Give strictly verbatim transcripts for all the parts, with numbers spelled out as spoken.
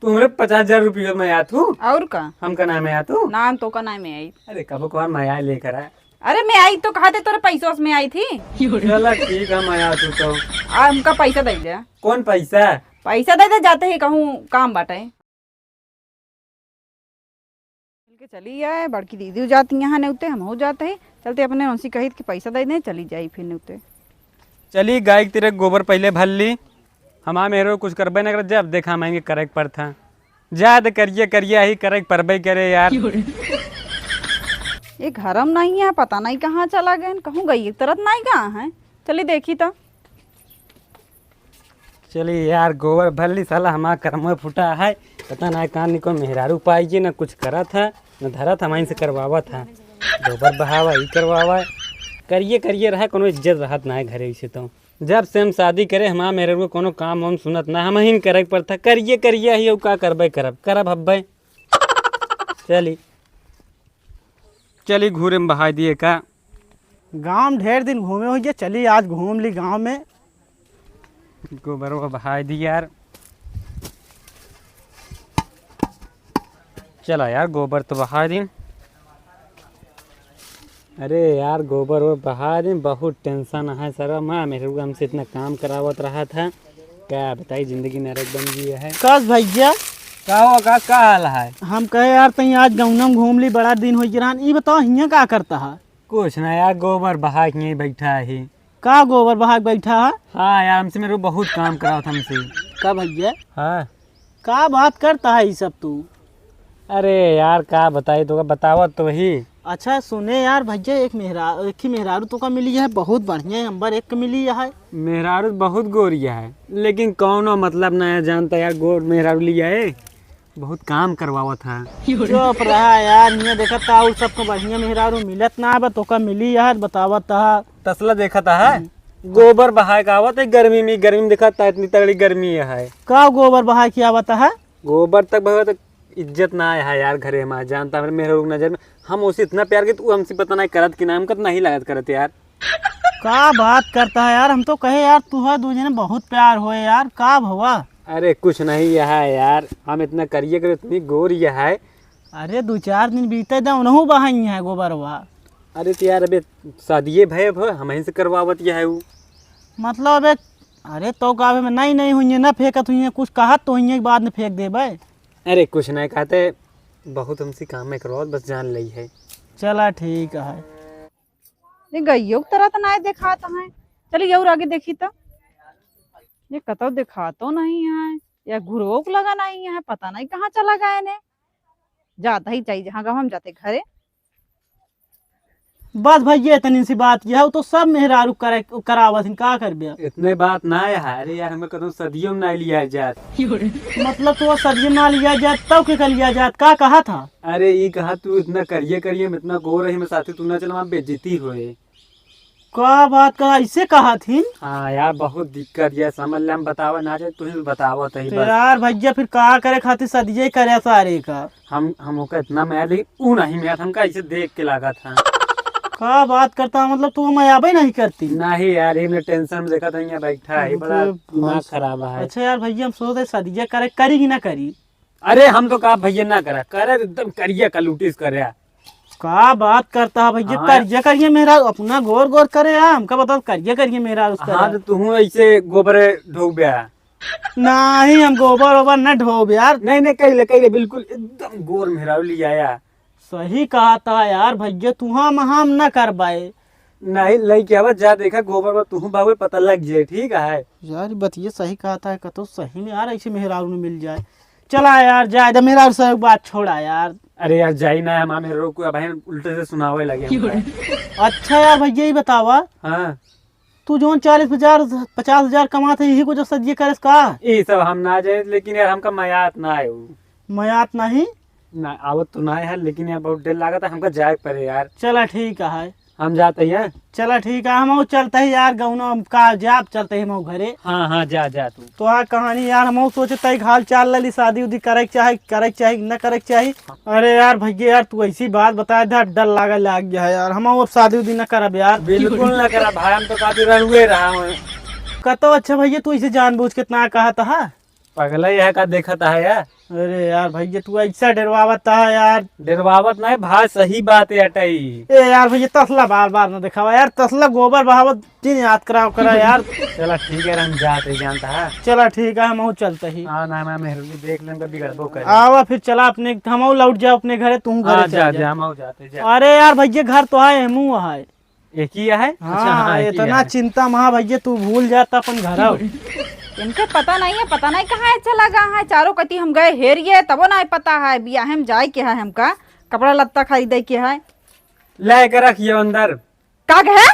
तू हमरे पचास हजार रुपया में आया तू? और का? हमका नाहीं में आया तू? नाहीं, तोका नाहीं में आई। अरे, कबो कभार में आया लेकर आ। अरे, में आई तो कहा थे, तोरे पैसों से में आई थी। चला ठीक है, में आया तू तो। आ, हमका पैसा दे दे। कौन पैसा? पैसा दे दे, जाते ही कहूँ काम बाटे। मिल के चली आए, बड़की दीदी जाती यहाँ नेवते, हमहू जाते ही। चलते अपने उनसे कही कि पैसा दे दें, चली जाई फिर नेवते। चली गाय के तेरे गोबर पहले भर ली। हमार मेहरो कुछ करबे न करत, जब देखा महंगे करे के पड़त है। जा दे करिए करिए ही करे के पड़बे करे यार। ये घर में नहीं है, पता नहीं कहाँ चला गए, कहूँ गई तरत नहीं कहाँ है। चली देखी तो। चली यार, गोबर भर ली, साला हमार करम फूटा है। पता ना कान निको मेहरारू पाई जी, ना कुछ करत है, ना धरत है, वहीं से करवावत है। गोबर बहावा, ई करवावा, करिए करिए रहा, कोनो इज्जत रहत ना है घरे। वैसे तो जब से हम शादी करे, हमार मेहरारू को कोनो काम वाम सुनत ना, हम ही करे के पड़ता, करिए करिए ही, का करबे करब, करब हब्बे। चली, चली घूरे में बहाई दिए का। गांव ढेर दिन घूमे हो गया, चली आज घूम ली गांव में। गोबर वो बहाई दी यार। चला यार, गोबर तो बहाई दी। अरे यार, गोबर वो बहाई दी, बहुत tension है सर। माँ मेरे को हमसे इतना काम करावत रहा था, क्या बताई, जिंदगी नरक बन गई है। कस भैया? का हो का, का हाल है? हम कहे यार, तई आज गौनम घूम ली, बड़ा दिन हो गया रहन। ई बताओ, हियाँ का करता है? कुछ ना यार, गोबर बहा के यहीं बैठा है। का गोबर बहा के बैठा है? हाँ यार, हमसे मेरे को बहुत काम करावत हमसे। का भैया? हाँ। का बात करता है ये सब तू? अरे यार, का बताई तो, बतावत तो ही। अच्छा सुने यार भैया, एक मेहरा-, एक ही मेहरारू तो का मिली है, बहुत बढ़िया, नंबर एक के मिली है। मेहरारू बहुत गोरिया है, लेकिन कौनो मतलब ना है, जानता यार, गोर मेहरारू लिया है, बहुत काम करवावत है। चुप रहा यार, हियाँ देखत था, और सबको बढ़िया मेहरारू मिलत ना बा, तोका मिली यार, बतावत था। तसला देखत है, गोबर बहाए का आवत है गर्मी में, गर्मी में देखत था, इतनी तगड़ी गर्मी है। का गोबर बहाए की आवत है? गोबर तक भगत इज्जत ना आया है यार घरे में, जानता हमरे मेहरारू की नजर में। हम उसे इतना प्यार के, तू हमसे पता नहीं करत कि ना, हमका तो नहीं लागत करत यार। का बात करता है यार, हम तो कहे यार तू है दो जने बहुत प्यार होए यार, का भवा? अरे कुछ नहीं, यह है यार, हम इतना करिए करे, इतनी गोर यह है। अरे दो चार दिन बीते दे, उनहु बहाई है गोबरवा। अरे तो यार, अबे शादिये भय अब हम ही से करवावत यह है उ। मतलब अबे, अरे तो का अबे नहीं नहीं हुई है ना, फेंकत हुई है, कुछ कहत तो हुई है, बाद में फेंक देबे। अरे कुछ नहीं कहते, बहुत हमसे काम में करवावत, बस जान लई है। चला ठीक है। ये गइयो के तरह तो नाय देखात है। चली और आगे देखी तो। ये कतौ देखातो नहीं है। या घुरवो के लगा नहीं है। पता नहीं कहाँ चला गए ने। जाता ही चाहिए जहाँ गाँव हम जाते घरे। बस भैया, इतनी सी बात यह है, तो सब मेहरारू करे, करावत हिन, का करबे अब? इतने बात ना है। अरे यार, हमें कतौ सदियों में ना लिया जात। मतलब तो सदियों में ना लिया जात, तब के का लिया जात, का कहा था? अरे ई कहा तू इतना करिए करिए में इतना गोर है, में साथी तू ना चलवा, बेइज्जती होए। का बात का ऐसे कहा थी? हाँ यार, बहुत दिक्कत ये समझ ले, हम बतावा ना जाए, तू ही बतावा तही तो बस। यार भैया, फिर का करे खातिर सदिये करे सारे का? हम, हम ओका इतना मया, लेकिन ऊ नहीं मया, हमका ऐसे देख के लागत है। का बात करता, मतलब तू मयाबे नहीं करती? नहीं यार, ये टेंशन में देखा था, यहाँ बैठा है, बड़ा हमके दिमाग फंस- खराब है। अच्छा यार भैया, हम सोचते सदिये करे, करी कि ना करी? अरे हम तो का भैया ना करा, करे तो एकदम करिया कलूटीस करे। का बात करता है भैया? हाँ। करिया करिया मेहरारू अपना गोर गोर करे, हमका बताओ, करिया करिया मेहरारू करे। हाँ, तो तू ऐसे गोबर ढोक बे। नहीं, हम गोबर ओबर न ढोब यार। नहीं, नहीं, कहिले, कहिले, बिल्कुल एकदम गोर मेहरारू ले आया। सही कहा था यार भैया, तू हम, हम न कर पाए। नहीं, लइके आवा, जा देखा गोबर में तू बाबू पता लग जाए, ठीक है? यार, ये बतिये सही कहा था, कतो सही में यार ऐसे मेहरारू न मिल जाए। चला यार, जाए दे, मेहरारू से बात छोड़ा यार। अरे यार, जाई ना, हम मेहरारू को अब उल्टे से सुनावे लगे हमका। अच्छा यार भैया, ये बतावा, हाँ। तू जौन चालीस हजार, पचास हजार कमात है, यही को जो सदिये करस का? ये सब हम ना जाए, लेकिन यार हमका मयात ना आए उ। मयात नहीं? ना, आवत तो ना है, लेकिन यार बहुत देर लागत है, हमका जाए के पड़े यार। चला ठीक है। हम जाते हैं। चला ठीक है, हम चलते ही यार, गौनो का जाब चलते ही हम घरे। हाँ, हाँ, जा, जा तू। तो आ कहानी यार, हम सोचते ही हाल चाल ले ली, शादी उदी करे के चाहे, करे के चाहे, न करे के चाहे। अरे यार भैया यार, तू ऐसी बात बताए दे, डर लागे लाग गया है यार, हम अब शादी उदी न करब यार। बिल्कुल न करब भाई, हम तो काफी रहुए रहा हूँ। कतो अच्छा भैया, तू इसे जानबूझ के इतना कहत हा? पगला यह का देखत है यार? अरे यार भैया, तू ऐसा डरवावत है यार। डरवावत नहीं भाई, सही बात है अटई। ए यार भैया, तसला बार बार न देखावा यार, तसला गोबर बहावत दिन याद कराव करा यार। चला ठीक है, हम जाते जानता है। चला ठीक है, हम चलते ही। हाँ ना ना, मेहरबानी देख लें तो बिगड़बो करे। आवा फिर, चला अपने, हम लौट जाओ अपने घरे, तू घरे हाँ, चल जा, जा। जा, हम जाते जा। अरे यार भैया, घर तो है, मुँह है। एक ही है? अच्छा, हाँ, हाँ, एक ही इतना है। चिंता महा भैया, तू भूल जाता अपन घर। इनके पता नहीं है, पता नहीं कहाँ चला गया है। चारों कती हम गए हेरिए, तबो नहीं पता है। बियाहे में जाए के है हमका, कपड़ा लत्ता खरीदे के है। लेके रखियो अंदर। का कहे?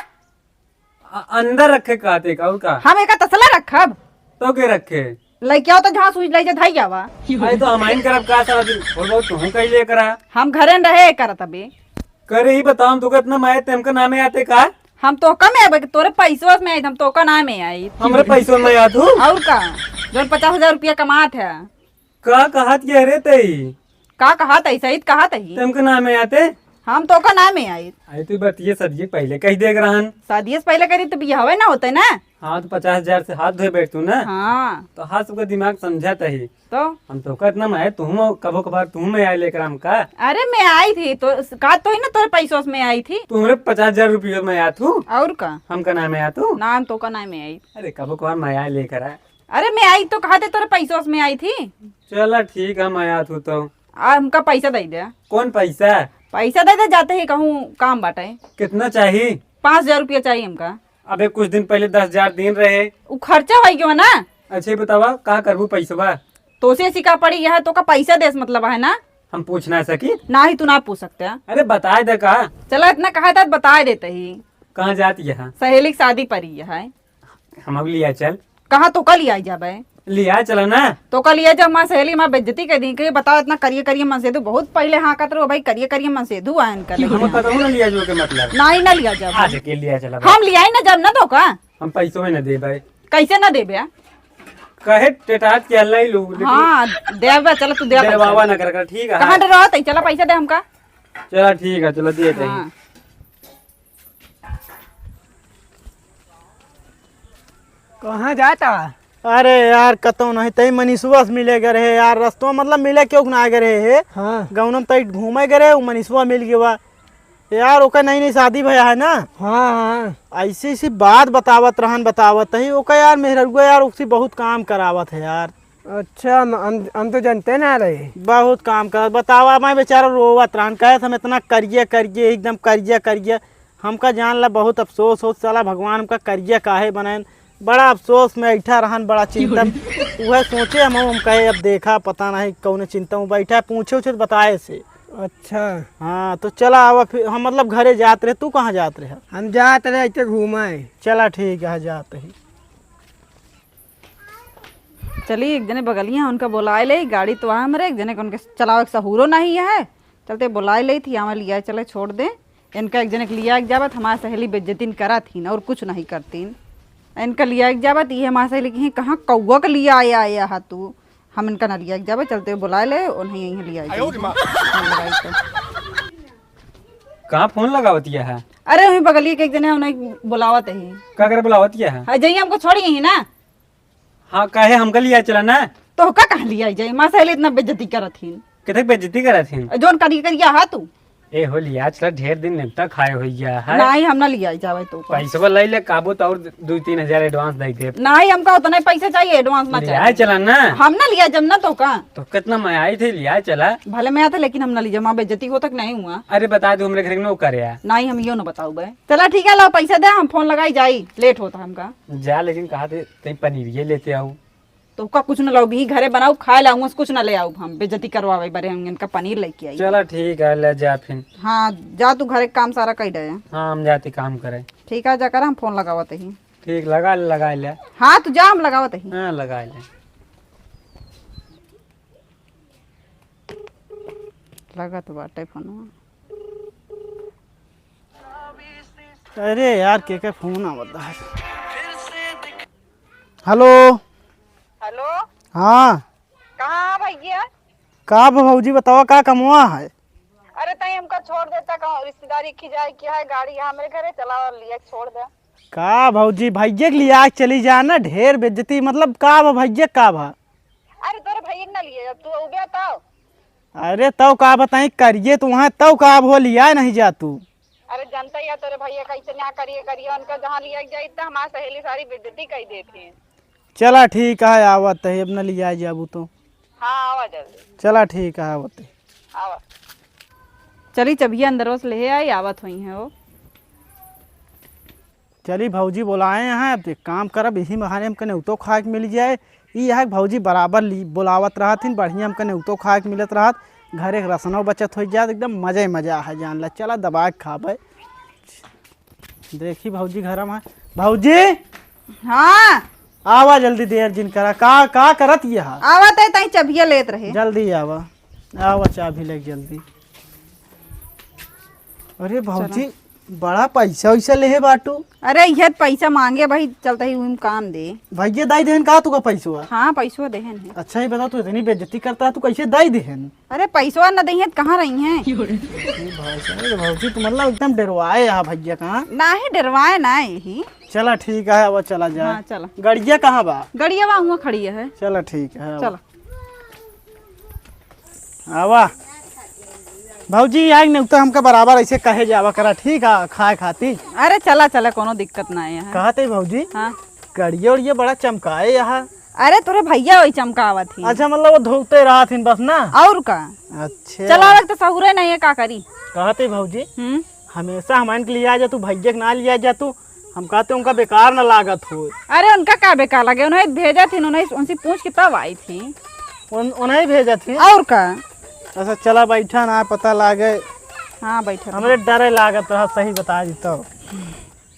अ-, अंदर रखे कहते का, और का? हम एका तसला रखब? तो के रखे? लइके आओ तो जहाँ सुई लइके धई जावा। अरे तो हम आइन करब का सारा दिन? थोड़ा बहुत तुहूँ कही लेकर आ। हम घरे न रहे करत अबे। करे ही बताओ, हम तोका इतना माया ते हमका नामे आते का? हम तोका में आबे, तोरे पैसवा में आई, हम तोका नामे आई। हमरे पैसवा में आ तू? और का? जौन पचास हजार रुपया कमात है। का कहत ये रे तई? का कहत है? सही कहत है। ते हमका नामे आते? हम तोका नामे आई। आई तू बतिये सदिये पहले कही देग रहन। सदिये से पहले करी तो बियाहवे ना होते ना। हाँ, तो पचास हजार से हाथ धोए बैठ तू ना। हाँ। तो हाथ सबका दिमाग समझत ही। तो? हम तोका इतना में आए, तुम कभो कभार तुम में आए लेकर हमका। अरे, मैं आई थी, तो का तो ही ना तोरे पैसों में आई थी। तू हमरे पचास हजार रुपये में आया तू? और का? हमका नाम आया तू? नाम तोका नाम आई। अरे, कभो कभार मैं आए लेकर आए। अरे, मैं आई तो कहा थे तोरे पैसों में आई थी। चला ठीक है, मैं आया तू तो। आ, हमका पैसा दे दे। कौन पैसा? पैसा दे दे, जाते ही कहूँ काम बाटे। कितना चाहिए? पाँच हजार रुपया चाहिए हमका। अबे कुछ दिन पहले दस हजार दिन रहे। उ खर्चा हो गयो ना। अच्छा, ये बतावा, का करबू पैसवा? तोसे सिका पड़ी यह, तोका पैसा देस मतलब है ना? हम पूछ ना सकी? ना ही, तू ना पूछ सकते हैं। अरे, बताए दे का? चला, इतना कहा था, बताए देते ही। कहाँ जाती है? सहेली की शादी पड़ी है। हम अब लिया चल। कहाँ तोका लिया जाबे? लिया चला ना। तोका लिया जब माँ सहेली माँ बेइज्जती कर दी, कही बताओ इतना करिए करिए मनसेधु, बहुत पहले हाँ कहत रहो भाई, करिए करिए मनसेधु आयन कर हम रहे हैं। कतहु ना लिया जो के मतलब। नहीं ना लिया जाबे। आज के लिया चला भाई। हम लिया ही ना जब ना तोका। हम पैसों में ना दे भाई। कैसे ना देबे? कहे टेटात के हल्ला ही लोग, लेकिन हाँ, देबे, चला तू दे पैसा। डरवावा ना कर, कर, ठीक है। कहाँ डरवावत है? चला पैसा दे हमका। चला ठीक है, चला दे दे। हाँ। कहाँ जाता? अरे यार, कतौ नहीं, तई मनीषवा से मिले गए रहे यार, रस्तवा मतलब मिले क्यों ना आ गए रहे है। हाँ। गौनम तई घूमे गए रहे, वो मनीषवा मिल गया। यार, ओकर नई नई शादी भया है ना। हाँ, हाँ। ऐसी ऐसी बात बतावत रहन, बतावत ही ओकर यार, मेहररुआ यार, उससे बहुत काम करावत है यार। अच्छा, हम, हम, हम तो जानते ना रहे। बहुत काम कर, बतावा, मैं बेचारा रोवत रहन, कहे हम इतना करिए, करिए, एकदम करिए, करिए। हमका जान ला बहुत अफसोस हो, साला भगवान हमका करिए काहे बनाएन। बड़ा अफसोस में ऐठा रहन, बड़ा चिंतन। उहे सोचे हम, हम कहे अब देखा, पता नहीं कौन चिंता में बैठा है, पूछे उछे तो बताए से। अच्छा। हाँ, तो चला आवा फिर, हम मतलब घरे जात रहे, तू कहाँ जात रहे? हम जात रहे ऐसे घूमे। चला ठीक है, जात ही। चली, एक जने बगलिया उनका बोलाए ले, गाड़ी तो आ हमरे, एक जने के उनके चलावे के सहूरो नहीं है। चलते बोलाए ले थी, आवे लिया चले, छोड़ दे। इनका एक जने के लिया के जावत, हमार सहेली बेइज्जतिन करत ही ना, और कुछ नहीं करतीन। इनका लिया के जावत, ये हमार सहेली कहीं कहाँ कौआ के लिया आया, आया हा तू। हम इनका ना लिया के जावे, चलते बोलाए ले, उन्हें यहीं लिया के जावे। कहाँ फोन लगावत यह है? अरे, वहीं बगलिए के एक जने उन्हें बोलावत ही। का करे बोलावत यह है? हाँ, जइया हमको छोड़ी ही ना। हाँ, काहे हमका लिया चला ना? तो का कहाँ लिया जाए? माँ सहेली इतना बेइज्जती करत हिन। कितक बेइज्जती करत हिन? जौन करिया करिया हा तू। ए हो लिया चला, ढेर दिन नेवता खाए हो गया है। नहीं, हम ना लिया जावे तो का। पैसवा ले ले काबू तो और दो तीन हजार advance दे दे। नहीं, हमका उतने पैसे चाहिए, advance ना लिया चाहिए। चला ना। हम ना लिया जब ना तो का। तो कितना मैं आई थी लिया चला। भले मैं आते लेकिन हम ना लिया, माँ बेइज्जती हो तक नहीं हुआ। अरे बता दो हमरे घर में वो करे है। नहीं, हम यो ना बताऊ बे। चला ठीक है, लो पैसे दे, हम फोन लगाई जाई, लेट होता हमका। जा, लेकिन कहा थे तई पनीरिये लेते आऊ। तो का कुछ न लाऊ, भी घरे बनाऊ, खाए लाऊ, कुछ न ले आऊ, हम बेइज्जती करवावे बरे हम इनका पनीर लेके आई। चला ठीक है, ले जा फिर। हाँ, जा तू घरे काम सारा कर दे। हाँ, हम जाते काम करे। ठीक है, जाकर हम फोन लगावत ही। ठीक, लगा ले, लगा ले। हाँ, तू जा, हम लगावत ही। हाँ, लगा ले। लगत बाटे फोनवा। अरे यार, के के फोन आवत है? हेलो। हेलो। हाँ। कहाँ है भैया? का बा भौजी, बतावा का कमवा है? अरे तई हमका छोड़ देता, कहूँ रिश्तेदारी की जाए, क्या है, गाड़ी यहाँ मेरे घरे चला और लिया छोड़ दे। का भौजी, भैया के लिया के चली जा ना, ढेर बेइज्जती, मतलब का बा भैया, का बा? अरे तोरे भइया के ना लिए, अब तू अउबे तउ। अरे तउ का बताई, करिए तू वहाँ, तउ का अब हो लिया नहीं जा तू। अरे जानता ही है तोरे भइया कैसे ना करिए, करिए उनका जहाँ लिया जाए तो हमारी सहेली सारी बेइज्जती कर देती है। चला ठीक है, आवत है, अब न लिया जाबू तो। हाँ, आवा जल्दी। चला ठीक है, आवत है। आवा। चली चबिया अंदर से ले आई, आवत हुई है वो। चली भौजी बोलाए हैं, अब एक काम करब, यही बहाने हमके नेउतो खाए के मिल जाए। ई है भौजी बराबर ली बोलावत रहत हिन, बढ़िया हमके नेउतो खाए के मिलत रहत, घरे के रसनो बचत हो जात, एकदम मजे मजा है जान ला। चला दबा के खाबे। देखी भौजी घर में, भौजी। हाँ। आवा जल्दी, देर जिन करा। का, का करत ये हा? आवा तई, तई चबिया लेत रहे। जल्दी आवा, आवा चाबी लेके जल्दी। अरे भौजी, चला। बड़ा पैसा वैसा लेहे बाटू। अरे इहे पैसा मांगे भाई, चलता ही उम काम दे। भैया दाई देहन का तुका पैसवा? हाँ, पैसवा देहन है। अच्छा ही बता, तू इतनी बेइज्जती करता है, तू कैसे दाई देहन? अरे पैसवा न दइहें त कहाँ रही हैं? अरे भाई साहब, अरे भौजी, तू मतलब एकदम डरवाए यहाँ भैया कहाँ? नाही, डरवाए ना यही। चला ठीक है, अब चला जाए। हाँ, चला। गड़िया कहाँ बा? गड़िया बा हुआं खड़ी है। चला ठीक है, अब। चला। आवा। भौजी, आग नेउता हमका बराबर ऐसे कहे जावा करा, ठीक है, खाए खाती। अरे चला, चला, कोनो दिक्कत ना है यहाँ। कहते भौजी, हाँ। गड़िया उड़िया बड़ा चमकाए यहाँ। अरे तोरे भैया वही चमकावत ही। अच्छा, मतलब वो धोते रहत हिन बस ना? और का? अच्छा। चलावे के तो सहूरे नहीं है, का करी? कहते भौजी, हम्म। हमेशा हमारे के लिया जा तू, भैया के ना लिया जा तू। हम कहते उनका बेकार ना लागत हो। अरे उनका का बेकार लगे, उन्हें भेजत ही, उन्हें उनसे पूछ के तब आई थी। उन-, उन्हें भेजत ही? और का? अच्छा चला बैठा ना, पता लागे। हाँ बैठा। हमरे डरे लागत रहा, सही बता दी तो।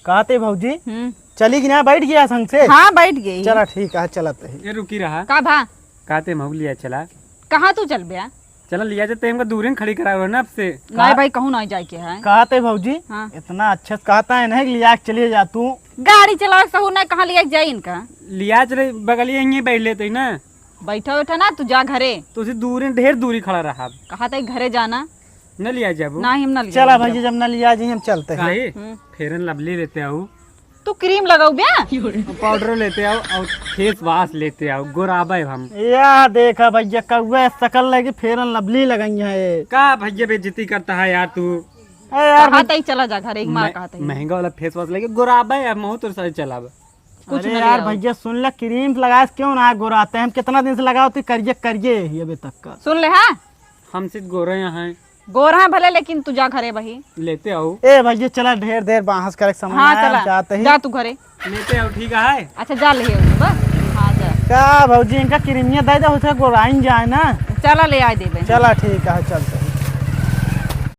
कहते भौजी, हम्म। चली कि ना, बैठ गया संग से? हाँ, बैठ गई। चला ठीक है, चलत ही। ये रुकी रहा। का भा? कहते महू लिया चला। कहाँ तू चल बया? चला लिया जाते, हमका दूरे में खड़ी करा रहो ना आपसे। नहीं भाई, कहूँ नहीं जाए के है। कहते भौजी, हाँ। इतना अच्छा से कहता है नहीं, लिया के चलिए जा तू। गाड़ी चलावे के सहूर नहीं, कहाँ लिया के जाई इनका? लिया चले, बगलिए यहीं बैठ लेते ही ना। बैठा बैठा ना, तू जा घरे। तो उसे दूरे, ढेर दूरी खड़ा रहा। कहते घरे जाना। न लिया जाबू? ना, हम ना लिया चला जाबू। भैया, जब ना लिया जाई, हम चलते हैं। काहे? हम्म। Fair and Lovely लेते आओ। तू cream लगाऊ बे? Powder लेते आओ और face wash लेते आओ, गोराबे हम। या देखा भैया, कौवे शकल लगी Fair and Lovely लगाई है। का भैया बेइज्जती करता है यार तू? अरे यार कहा भैया, तई चला जा घर, एक मार मह-, कहा तई। महंगा वाला face wash लेके गोराबे हम, महू तोर साथ चलाब। कुछ अरे नहीं यार आओ। भैया सुन ले, cream लगाए से क्यों ना गोराते हैं? हम कितना दिन से लगाओ थे, करिए करिए ही अबे तक का। सुन ले, हाँ? हमसे गोरे यहाँ हैं। गोर हैं भले, लेकिन तू जा घरे बही। लेते आओ। ए भैया, चला, ढेर देर बहस करे के समय हाँ, ना है, हम चला। जाते ही। जा तू घरे। लेते आओ, ठीक है। अच्छा, जा ले आओ बस। हाँ, जा। का भौजी, इनका किरमिया दे दे, उसे गोराइन जाए ना। चला, ले आए देबे। चला, ठीक है, चलते हैं।